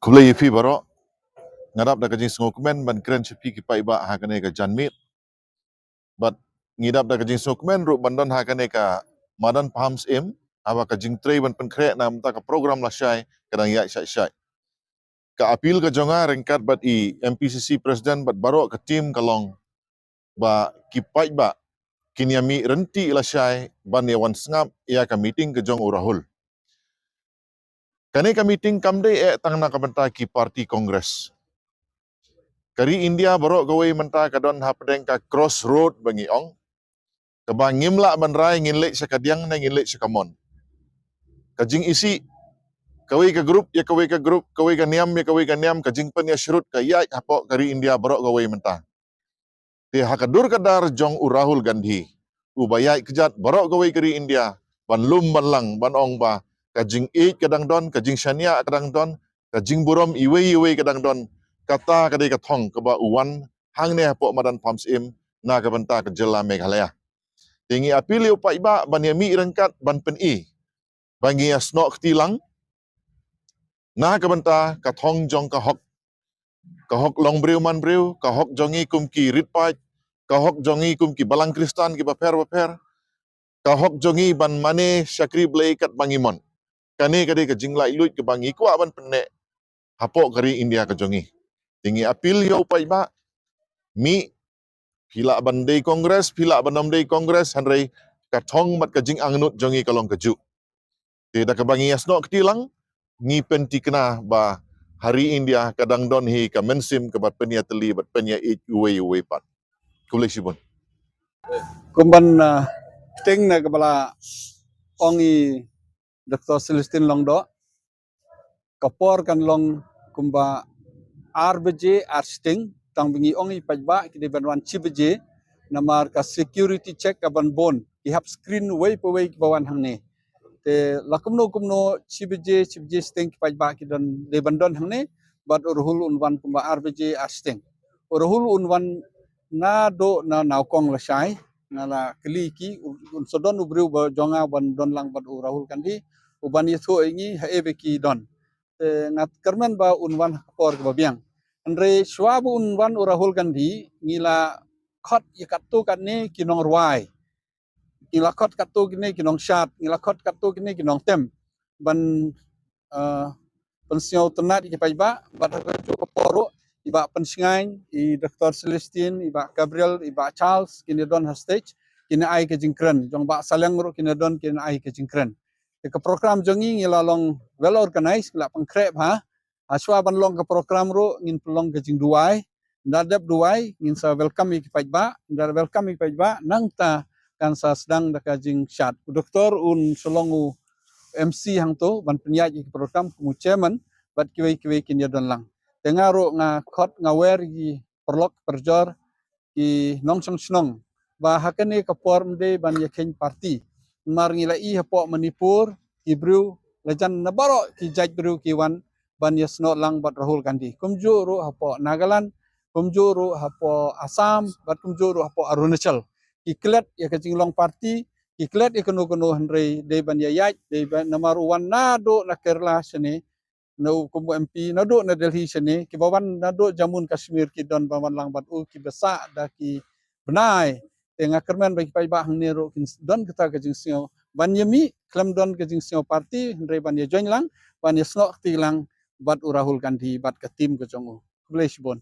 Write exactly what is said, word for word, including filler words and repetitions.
Khublei ïa phi baroh. Nga dap da ka jingsngewkmen ban kren sha phi ki paidbah ha kane ka janmiet. Bad ngi dap da ka jingsngewkmen ruh ban don ha kane ka madan Pham Syiem, haba ka jingtrei ban pynkhreh na mynta ka program lashai ka dang ïaid shai shai. Ka appeal ka jong nga ryngkat bad i M P C C president bad baroh ka team ka long ba ki paidbah kin ïa mih rynti lashai ban ïa wan sngap ïa ka meeting ka jong u Rahul. Kane ka meeting kam dei eh tang na ka bynta ki party Congress. Ka ri India baroh kawei mynta ka don hapdeng ka crossroad ba ngi ong. Kaba ngim lah ban rai ngin leit sha ka diang ne ngin leit sha ka mon. Ka jingisih kawei ka group ïa kawei ka group, kawei ka niam ïa kawei ka niam, ka jingpynïasyrut ka ïaid hapoh ka ri India baroh kawei mynta. Te ha ka dur ka dar jong u Rahul Gandhi, uba ïaid kjat baroh kawei ka ri India ban lum ban lang ban ong ba ka jingïeit ka dang don, ka jingshaniah ka dang don, ka jingburom iwei iwei ka dang don. Kata ka dei ka thong kaba u wan hangne hapoh madan Pham Syiem na ka bynta ka jylla Meghalaya. Te ngi appeal ïa u paidbah ban ïa mih ryngkat ban pyni ba ngi ïa snoh kti lang na ka bynta ka thong jong ka hok, ka hok long briew man briew, ka hok jong ngi kum ki rit paid, ka hok jong ngi kum ki balang Khristan kiba pher ba pher, ka hok jong ngi ban mane shakri Blei katba ngi mon. Kane ka dei ka jinglaitluid kaba ngi kwah ban pynneh hapoh ka ri India ka jong ngi. Te ngi appeal ïa u paidbah, mih, phi lah ban dei Congress, phi lah ban ym dei Congress, hynrei ka thong bad ka jingangnud jong ngi ka long kajuh. Te da kaba ngi ïa snoh kti lang, ngi pynthikna ba ha ri India ka dang don hi ka mynsiem kaba pynïatylli bad pynïaieit uwei uwei pat. Khublei shibun. Kumban, ah, ting na kaba la ong i Doctor Celestine Lyngdoh, ka por kan long kumba ar baje ar shiteng, tang ba ngi ong i paidbah ki dei ban wan shi baje, namar ka security check ka ban bun, ki hap screen wei pa wei kiba wan hangne. Te la kumno kumno shi baje, shi baje shiteng ki paidbah ki don, dei ban don hangne, bad u Rahul un wan kumba ar baje ar shiteng. U Rahul un wan naduh na Nongkong lashai, nga la kylli ki, un, un sa don u briew ba jong nga ban don lang bad u Rahul Gandhi, u ban ïathuh ïa ngi haei ba ki don. Te nga kyrmen ba un wan ha ka por kaba biang. Hynrei shuwa ba un wan u Rahul Gandhi, ngi la khot ïa katto katne ki nongrwai. Ngi la khot katto katne ki nongshad, ngi la khot katto katne ki nongtem. Ban, eh, pynsngewtynnat ïa ki paidbah, bad ha kajuh ka por ruh, i Bah Pynshngaiñ, i Doctor Celestine, i Bah Gabriel, i Bah Charles, kin ïa don ha stage, kin ïa ai ka jingkren. Jong Bah Saleng ruh kin ïa don, kin ïa ai ka jingkren. Te ka program jong ngi ngi la long well organized, ngi la pynkhreh bha. Ha shuwa ban long ka program ruh ngin pynlong ka jingduwai. Ynda dep duwai ngin sa welcome ïa ki paidbah, ynda welcome ïa ki paidbah nangta kan sa sdang da ka jingshad. U doktor un sa long u M C hangto ban pynïaid ïa ki program kum u chairman bad kiwei kiwei kin ïa don lang. Te nga ruh nga khot nga wer ïa ki paralok parajor ki nongshong shnong ba ha kane ka por ym dei ban ïa kheiñ party. Namar ngi la i hapoh Manipur ki briew lajan na baroh ki jait briew ki wan ban ïa snoh lang bad Rahul Gandhi. Kumjuh ruh hapoh Nagaland, kumjuh ruh hapoh Assam, bad kumjuh ruh hapoh Arunachal. Ki klet ïa ka jinglong party, ki klet ïa kano kano, hynrei dei ban ïa ïaid, dei ban, namar u wan naduh na Kerala shane, na u kum u M P naduh na Delhi shane, kiba wan naduh Jammu Kashmir ki don ban wan lang bad u, kiba sah da ki bnai. Te nga kyrmen ba ki paidbah hangne ruh kin don kata ka jingsngew ban ïa mih, khlem don ka jingsngew party, hynrei ban ïa join lang, ban ïa snoh kti lang bad u Rahul Gandhi bad ka team ka jong u. Khublei shibun.